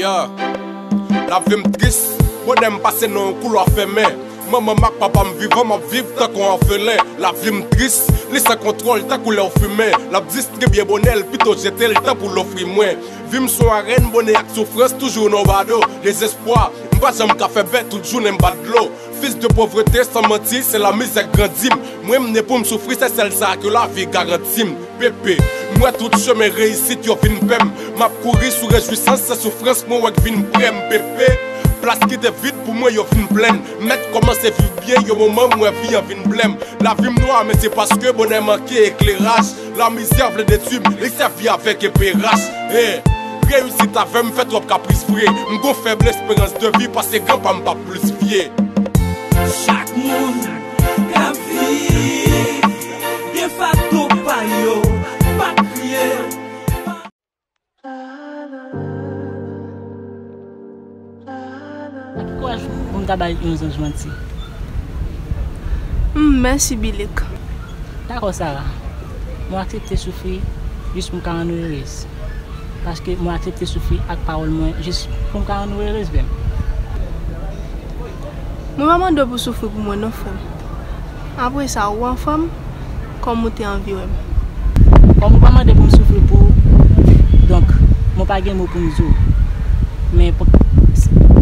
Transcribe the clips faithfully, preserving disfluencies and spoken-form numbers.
Yeah. Lavi m tris, bonè m pase nan yon koulwa fèmen. Manman m ak papa m vivan, m ap viv tankou yon òfelen. Lavi m tris, li san kontwòl tankou lè w fimen. L ap distribye bonè l, pito jete l tan pou l ofri mwen. Vi m sou arèn, bonè ak soufrans toujou nan bado. Dezespwa, m pa janm ka fè bè, tout jounen m bat dlo. Fis de povrete, san manti, se lamizè k grandi m. Mwen m ne pou m soufri, se sèl sa ke lavi garanti m. Pepe, m wè tout chemen reyisit yo vin pè m. M ap kouri sou rejwisans, se soufrans mwen wè k vin prè m. Pepe, plas ki te vid pou mwen yo vin plen. M mèt kòmanse viv byen, yon moman m wè vi an vin blè m. Lavi m nwa, men se paske bonè manke ekleraj. Lamizè vle detwi m, li sèvi avèk epe rach. Hey, reyisit avè m fè twòp kapris vre. M gon fèb esperans de vi, paske granpa m p ap plis vye. Chak moun k ap viv gen fato pa yo, pa kriye. Ak ki kouraj pou m ta bay yon zanj manti? Hmm, mèsi, Bilek. Dakò, Sara. Mwen aksepte soufri jis pou m ka rann ou erez. Paske mwen aksepte soufri ak pawòl mwen jis pou m ka rann ou erez menm. Mwen pa mande w pou w soufri pou mwen non, frè m. Apre sa, ou anfòm, kòm ou te anvi wè m. Kòm ou pa mande pou m soufri pou ou, donk, mwen pa gen mo pou m di w. Men p-,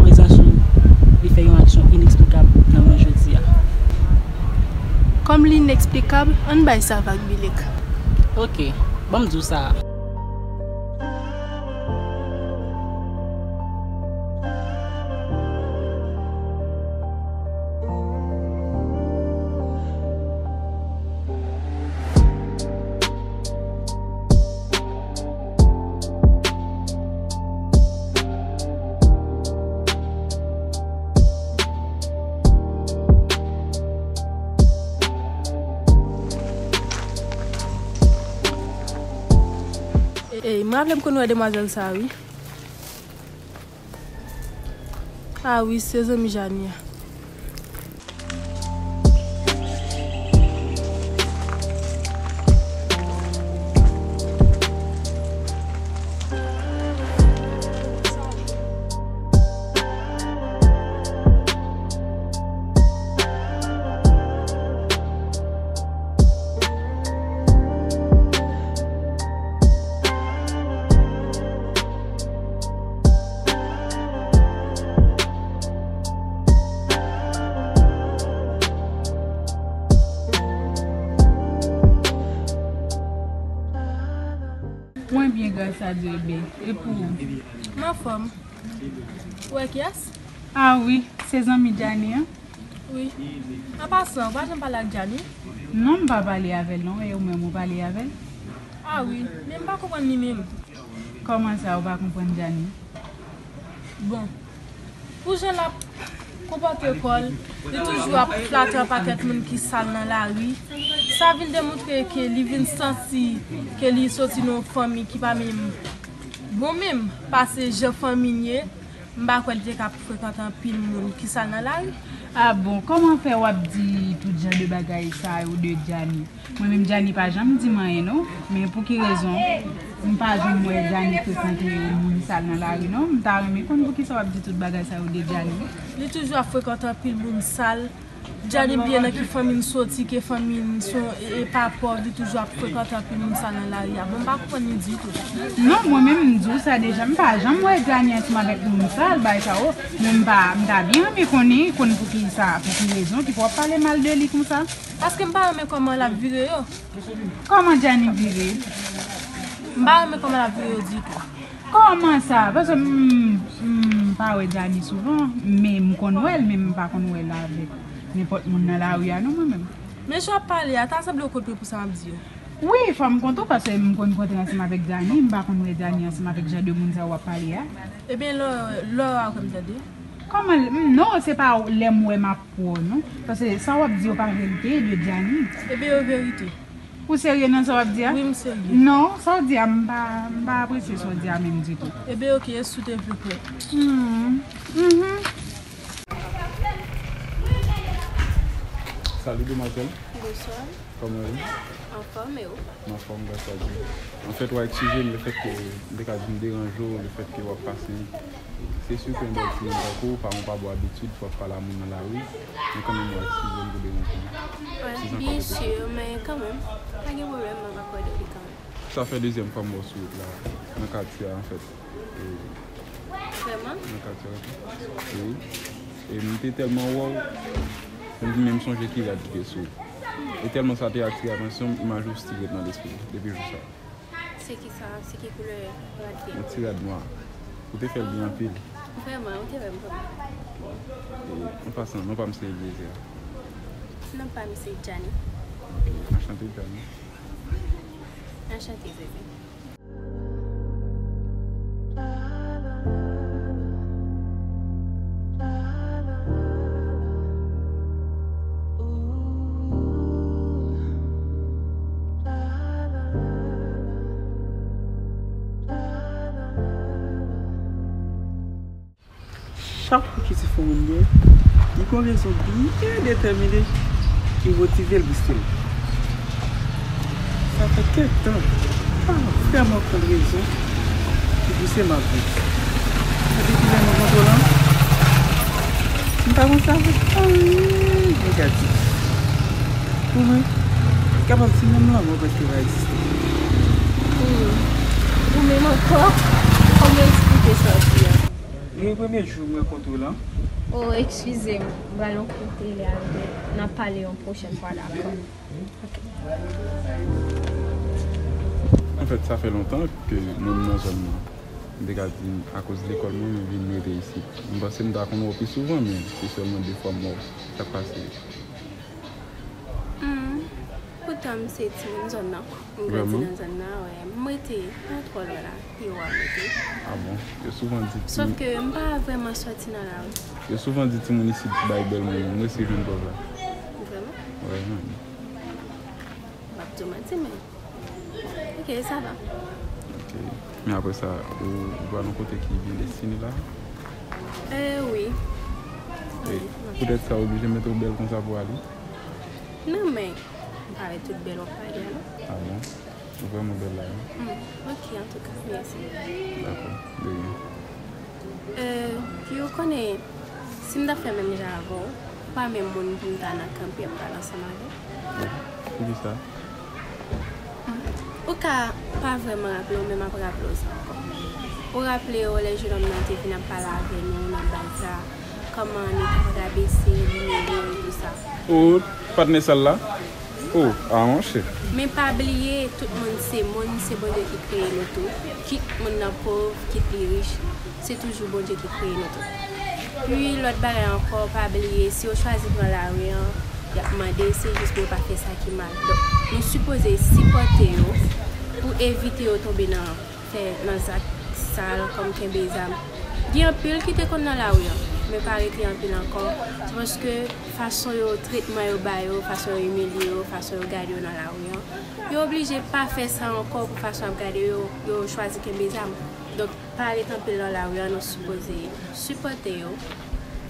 prezans ou, li fè yon aksyon ineksplikab nan mwen jodi a. Kòm li ineksplikab, ann bay sa vag, Bilek. Oke, ban m di w sa. Ey, m raple m konn wè demwazèl sa a, wi. A wi, se zanmi Jani an. Mwen byen, gras a Dye, bebe. E pou ou? M anfòm. Ou wè kiyès? A wi, se zanmi Djani an. Wi. An pasan, ou pa janm pale ak Djani? Non, m pa pale avè l non. E ou menm, ou pale avè l? A wi, men m pa konprann li menm. Kòman sa, ou pa konprann Djani? Bon, pou jan l ap konpòte kò l, li toujou ap flate yon pakèt moun ki sal nan lari. Sa vin demontre ke li vin santi ke li soti nan yon fanmi ki pa menm bon menm pase jan fanmi l ye. M pa kwè l te ka frekante anpil moun ki sal nan lari. A bon, kòman fè w ap di tout jan de bagay sa yo de Djani? Mwen menm, Djani pa janm di m anyen non. Men pou ki rezon m pa janm wè Djani frekante moun sal nan lari non? M ta renmen konn poukisa w ap di tout bagay sa yo de Djani. Li toujou ap frekante anpil moun sal. Djani bliye nan ki fanmi n soti, ke fanmi n se yon e, e pa pòv, li toujou ap frekante anpil moun sal nan lari a. Bon, m pa konprann li ditou. Non, mwen menm, m di w sa deja, m pa janm wè Djani ansanm avèk moun sal, bagay sa yo. Men m pa, m ta byen renmen konnen, konn poukisa, pou ki rezon ki fè w ap pale mal de li konsa. Paske m pa renmen kòman l ap vire yo. Kòman Djani vire? M pa renmen kòman l ap vire yo ditou. Kòman sa? Paske m, m pa wè Djani souvan, men m konn wè l, men m pa konn wè l avèk nenpòt moun nan lari a non, mwen menm. Men jan w ap pale a, ta sanble w kontre pou sa m ap di yo. Wi, fò m kontre w, paske m konn kontre ansanm avèk Djani, m pa konn wè Djani ansanm avèk jan de moun sa yo w ap pale a. Ebyen, lè, lè w a wè m tande. Kòman l, m, non, se pa lè m wè m ap kwè w non. Paske sa w ap di yo pa verite de Djani. Ebyen, yo verite. Ou serye nan sa w ap di a? Wi, m serye. Non, sa w di a, m pa, m pa apresye sa w di a menm ditou. Ebyen, oke, si w te vle kwè. Hmm. Mhm. Salut demoiselle. Bonsoir. Kòman w ye? Anfòm, e ou? M anfòm, gras a Dye. Anfèt, w a eskize m lefètke m te ka di m deranje w, lefètke w ap pase. Se si ke yon bèl timoun tankou w, pa yon pa bon abitid pou w ap pale a moun nan lari, men kanmenm w a eskize m pou deranje w. Wi, byen si, men kanmenm, pa gen pwoblèm, m ap akòde w li kanmenm. Sa fè dezyèm fwa m wè w sou wout la, nan katye a, anfèt. E, Vrèman? Nan katye a, wi. E m te tèlman wè w, m di men m sonje ki rad ki te sou ou. E tèlman sa te atire atansyon m, imaj ou still ret nan lespri m depi jou sa. Se ki sa? Se ki koulè rad li? Yon ti rad nwa. Ou te fè l byen anpil. Vrèman, ou te wè m vrèman. E, an pasan, non pa m se Eliezer. Non pa m se Djani. Ok, anchante Djani. Anchante Zeze. Chak fwa Kizif yon moun byen, li gen yon rezon byen detèmine ki motive l pou stil. Sa fè kèk tan, m pa vrèman konn rezon ki pouse m ap viv. Men depi lè m rankontre w lan, m pa panse avèk anyen negatif. Pou mwen, kapab di menm lanmò prèske pa egziste. Ou menm ankò? Kòman w eksplike sa w di a? Depi premye jou m rankontre w lan. Oh, eskize m, m pral yon kote lè avè n ap pale yon pwochèn fwa, dakò? Ok. Anfèt, sa fè lontan ke mwen menm nan zòn nan. M te ka di, akoz lekòl mwen, mwen vin rete isit. M panse m ta konn wè w pi souvan, men se sèlman de fwa m wè w. Sa k pase? Hmm. Poutan m se timoun zòn nan. M grandi nan zòn nan, wi. M rete pa twò lwen la, pi wo a m rete. Ah bon? Yo souvan di timoun. Sòf ke m pa vrèman sòti nan lari. Yo souvan di timoun isit bay bèl moun, m resi jwenn pòv la. Vrèman? Wi, man. M ap di w manti, men. Ok, sa va. Ok. Men apre sa, ou, ou pral yon kote ki byen destine la? Eh, wi. E poutèt sa, ou oblije mete w bèl konsa pou ale? Non, men, m pa wè tout bèl w ap pale a, non. Ah bon? Ou vrèman bèl la, wi. Hmm, ok, antouka, mèsi. Dakò, de rien. Euh, pi ou konnen, si m ta fè menm jan avè w, ou pa menm moun pou m ta nan kanpe ap pale ansanm avè w. Poukisa? Ou ka pa vrèman raple w, men m ap raple w sa ankò. Ou raple w lè jenòm nan te vin ap pale avè nou nan baz la, kòman nou t ap rabese l, imilye l, tout sa. Oh, patnè sal la? Oh, ah, monchè. Men pa bliye, tout moun se moun, se Bondye ki kreye nou tou. Kit moun nan pòv, kit li rich, se toujou Bondye ki kreye nou tou. Pi, lòt bagay ankò, pa bliye, si yo chwazi pran lari an, y ap mande, se jis pou yo pa fè sa ki mal. Donk, nou sipoze sipòte yo pou evite yo tonbe nan fè nan zak sal kòm kenbe zam. Gen anpil ki te konn nan lari an, men pa rete anpil ankò. Se paske fason yo, tretman yo ba yo, fason yo imilye yo, fason yo gade yo nan lari an, yo oblije pa fè sa ankò pou fason y ap gade yo, yo chwazi kenbe zam. Donk, pa ret anpil nan lari an, nou sipoze sipòte yo.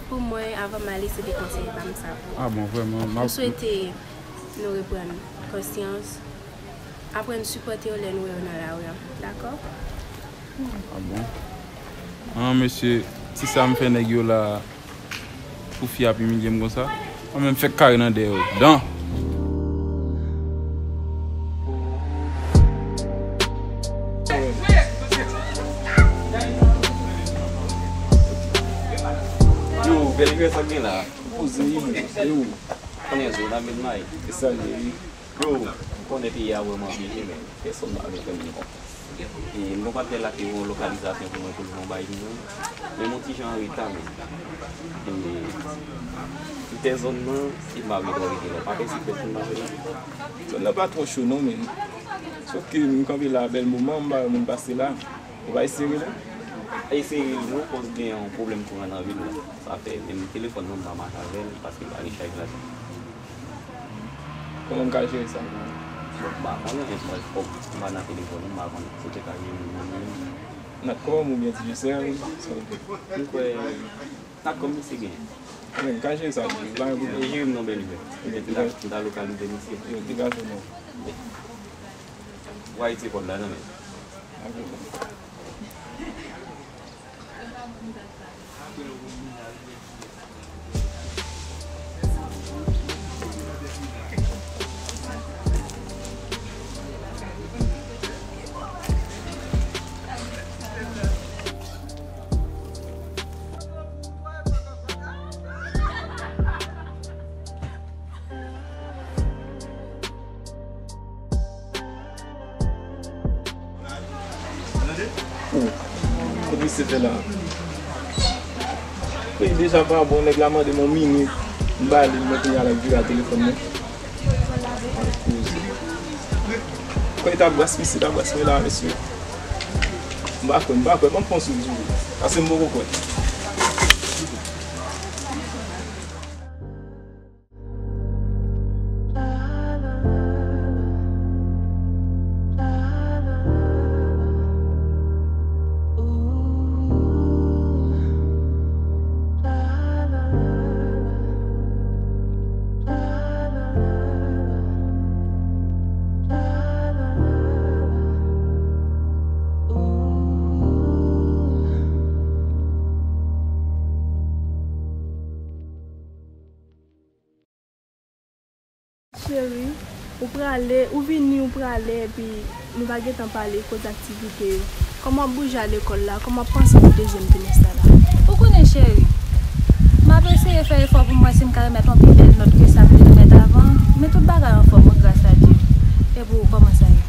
Pou mwen, avan m ale, se te konsèy pa m sa pou yo. Ah bon, vrèman, m ap... M swete nou reprann konsyans. Aprann sipòte yo lè nou wè yo nan lari an, dakò? Ah bon? Ah, mesye, ti sa m fè nèg yo la pou fi ap imilye m konsa? Mwen menm fèk kare nan dèyè yo. Dan! Yo, bèl grenn sa k gen la. Poze, yo. Konnen zo la, men may. E sa l ye, wi. Bro, m konnen peyi a vrèman byen, men pèsonn pa vle pran m non. E m gon patnè la ki voye yon lokalizasyon pou mwen pou l voye yon bagay pou mwen. Men m yon ti jan an reta, men. E m te zòn nan, e m pa vle twò rete la. Pa pèsi pèsonn pa vle la. Zòn nan pa twò cho non, men. Sòf ke m kanpe la bèl moman, m pa wè moun pase la. Ou pa eseye rele? Eseye rele non, koz gen yon pwoblèm kouran nan vil la. Sa fè menm telefòn nan m pa mache avè l, paske m pa gen chaj la. Kòman m ka jere sa? Bon, m pa konnen, men fòk m pa nan telefòn, m pa konnen. Si w te ka jwenn moun nan. Natcom oubyen Digicel, sa w vle. M kwè Natcom misye genyen. Men, ka jere sa, Jiri. Pa gen pwoblèm. Jiri m non, bèl frè. Yo, degaje. M ta lokalize misye. Yo, degaje non. Ou Ayiti kòb la nan men. Oh, kot misye fè la? Peyi deja pa bon, nèg la mande m yon minit. M ba li, m mete y al ak vire a telefòn nan. Koze. Kòm li ta bras misye, ta bras mwen la, mesye. M pa kwè, m pa kwè, ban m pran sou di. Pase m poko kwè. Cheri, ou prale, ou vini, ou prale, epi nou pa gentan pale kote aktivite yo. Kòman w ap bouje al lekòl la? Kòman w ap panse pou dezyèm trimès sa la? Ou konnen, cheri, m ap eseye fè efò pou m wè si m ka remèt yon pi bèl nòt ke sa m te remèt avan, men tout bagay anfòm wi, gras a Dye. E pou ou, kòman sa ye?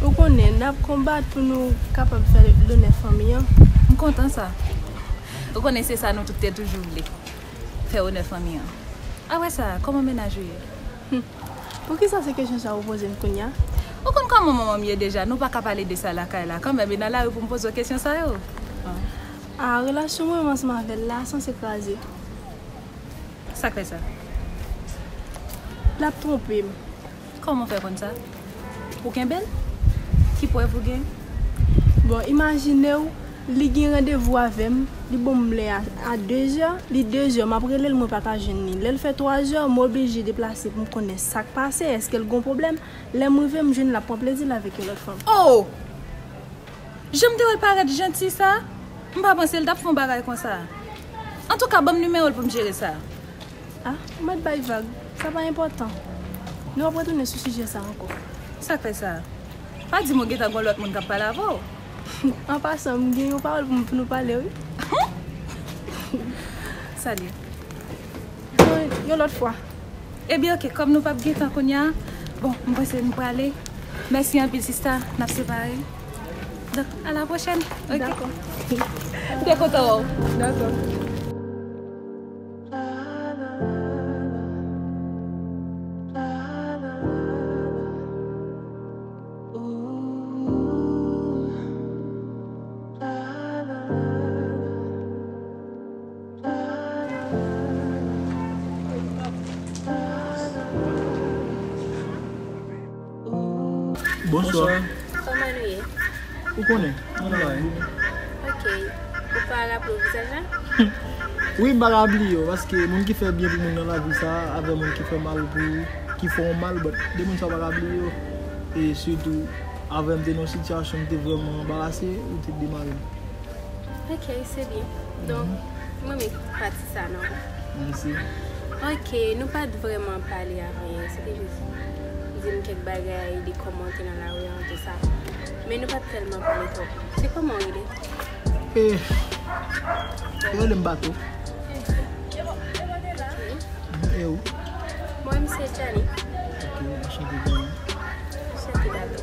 Ou konnen, n ap konbat pou nou kapab fè lonè fanmi an. M kontan sa. Ou konnen se sa nou tout te toujou vle, fè onè fanmi an. Apre sa, kòman mennaj ou ye? Poukisa se kesyon sa ou poze m kounye a? Ou konn kòman manman m ye deja, nou pa ka pale de sa lakay la kanmenm, e nan lari pou m poze w kesyon sa yo? Ah, relasyon mwen ansanm avè l la sanse kraze. Sa k fè sa? L ap twonpe m. Kòman w fè konn sa? Ou kenbe l? Ki prèv ou gen? Bon, imajine w, li gen randevou avè m, li ban m lè a, a dezè, li dezè, m ap rele l, mwen pa ka jwenn li. Lè l fè twazè, m oblije deplase pou m konnen sa k pase, èske l gen pwoblèm. Lè m rive, m jwenn l ap pran plezi l avèk yon lòt fanm. Oh! Jan m te wè l parèt janti sa, m pa panse l t ap fè yon bagay konsa. Antouka, ban m nimewo l pou m jere sa. Ah, ou mèt bay vag. Sa pa enpòtan. Nou ap retounen sou sijè sa ankò. Sa k fè sa? Pa di m ou gentan gon lòt moun k ap pale avè w. An pasan, m gen yon pawòl pou m, pou nou pale, wi. Salye. Yon, yon lòt fwa. Ebyen, oke, kòm nou p ap gen tan kounye a, bon, m panse nou prale. Mèsi anpil, sista, n ap separe. Donk, a la pwochèn, oke? Dakò. M te kontan wè w. Dakò. Bonswa. Kòman nou ye? Ou konnen, nou la wi. Ok. Ou pa raple w vizaj la? Wi, m pa ka bliye w, paske moun ki fè byen pou moun nan lavi sa, avè moun ki fè mal pou, ki fè w mal, but de moun sa w pa ka bliye yo. E sitou, avè m te nan yon sitiyasyon m te vrèman anbarase, ou te demare m. Ok, se byen. Donk, m renmen pati sa nan ou. Mèsi. Ok, nou pa t vrèman pale avè, se te jis di m kèk bagay de kòman w te nan lari an, tou sa. Men nou pa t tèlman pale twòp. Se kòman w rele? E, yo rele m Bato. E ou? Mwen, m se Djani. Ok, anchante, Djani. Anchante, Bato.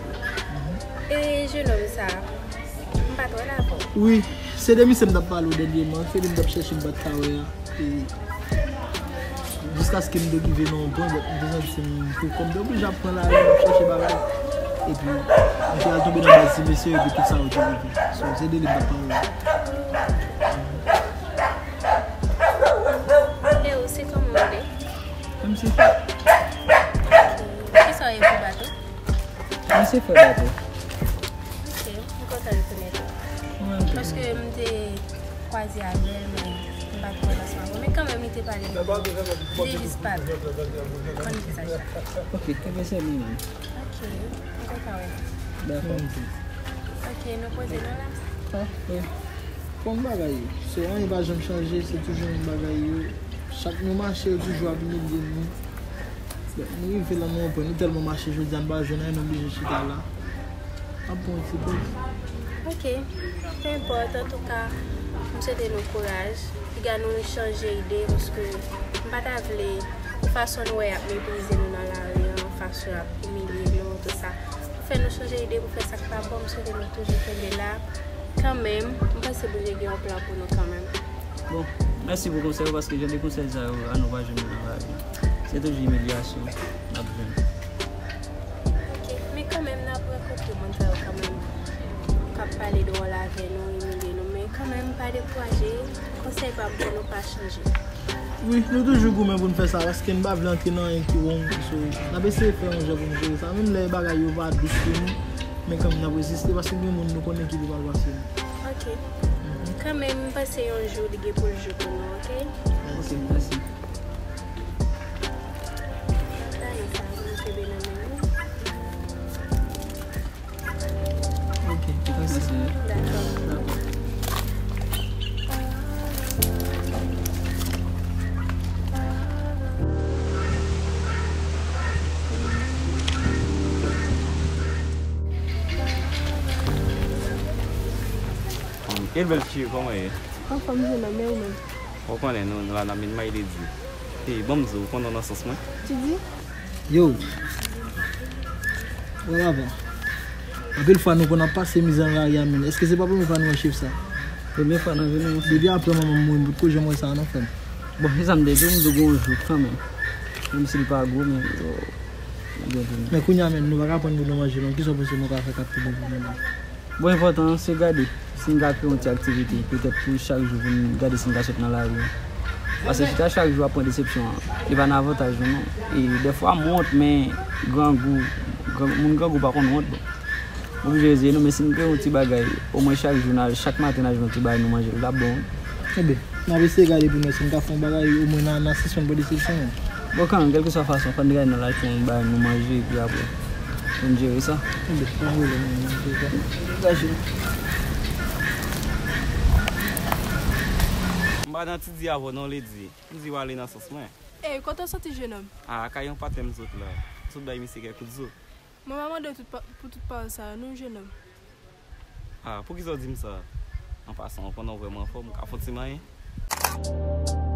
E jenòm sa, m pa t wè l avè w. Wi, se de misye m t ap pale w dènyèman, se li m t ap chèche, m pa t ka wè a. E jiskaske m te rive nan yon pwen, but m te santi m tou kòm m te oblije ap pran lari, m ap chèche bagay. Epi, m te al tonbe nan baz ti mesye, epi tout sa yo te rive. So, se de li m t ap pale w. E ou, se kòman w rele? M se Fè. Ok. Kisa w ye pou Bato? M se Fè Bato. Ok, m kontan rekonèt ou. Mwen menm tou. Paske m te kwaze avè l, men m pa t kwè l ansanm avè l. Men kanmenm, li te pale de mwen. Li jis pa t konn ki sa l t ap fè. Ok, kenbe sèman menm. Ok, m kontan wè. Dakò. Ok, nou poze nou la. Ah, wi. Kòm bagay yo, se anyen pa janm chanje, se toujou menm bagay yo. Chak nou mache, yo toujou ap imilye nou. Bon, nou rive la, nou pran, nou tèlman mache jodi a, nou pa jwenn anyen, nou oblije chita la. Ap pran yon ti poz. Ok, pe enpòt, antouka, m swete nou kouraj. Piga nou chanje ide, paske m pa ta vle, fason nou wè y ap meprize nou nan lari an, fason y ap imilye nou, tout sa. Pou fè nou chanje ide, pou fè sa k pa bon, m swete nou toujou kenbe la. Kanmenm, m panse Bondye gen yon plan pou nou kanmenm. Bon, mèsi pou konsèy ou, paske jan de konsèy sa yo, a nou pa jwenn yo nan lari. Se toujou imilyasyon n ap jwenn. Ok, men kanmenm, n ap rankontre moun sa yo kanmenm. K ap pale dwòl avè nou, imilye nou, men kanmenm, pa dekouraje, konsèy pa m pou nou pa chanje. Wi, nou toujou goumen pou n fè sa, paske n pa vle antre nan anyen ki wrong, so, n ap eseye fè yon jan pou n jere sa. Menm lè bagay yo pa dous pou nou, men kanmenm n ap reziste, paske gen moun nou konnen ki pou mal pase nou. Ok. Kanmenm, m panse yon jou, li gen pou l jou pou nou, ok? Ok, mèsi. Tande sa, pou nou kenbe nan men nou. Ok, mèsi. Dakò. Kel bèl fi, kòman ye? Anfòm, jennonm, e ou menm? Ou konnen, nou, nou la nan min may ledi. E, ban m di w, ou konn nan sans mwen? Tu dis? Yo. Wè papa. Anpil fwa nou konn ap pase mizè nan lari a, men èske se pa premye fwa nou wè chif sa? Premye fwa nan vi nou. Depi apre manman m mouri, m potko janm wè sa non, frè m. Bon, se sa m te di w, m di w gon jou kanmenm. Menm si l pa gwo, men yo, yo gen pou nou. Men kounye a menm, nou pa ka pran pou nou manje non. Kisa w panse nou ka fè k ap pede pou nou menm? Bon, enpòtan an, se gade si n ka kreye yon ti aktivite, petèt pou chak jou, pou n gade si n ka sot nan lari an. Paske chita chak jou ap pran desepsyon an, li pa nan avantaj nou non. E dèfwa m wont, men grangou, gran, moun grangou pa konn wont, bon. M oblije rezeye nou, men si n kreye yon ti bagay, omwen chak jou, n a, chak maten n a jwenn yon ti bagay nou manje, l ap bon wi. Ebyen, n ap eseye gade pou n wè si n ka fè yon bagay, omwen n a, n a sispann pran desepsyon an. Bon, kanmenm, kèlkeswa fason, fò n gade n al achte yon bagay nou manje, epi apre, pou n jere sa. Ebyen, pa gen pwoblèm, non, non, se sa. Degaje w. M pa nan ti di avè w non, Lady. M di w ale nan sans mwen. Ey, kote w soti, jennonm? A, kay yon patnè m sot la. M sot bay misye kèk kout zo. Mwen pa mande w tout pa-, pou tout pawòl sa yo, non, jennonm. A, poukisa w di m sa? An pasan, ou konnen w vrèman anfòm, ou ka fè yon ti manyen?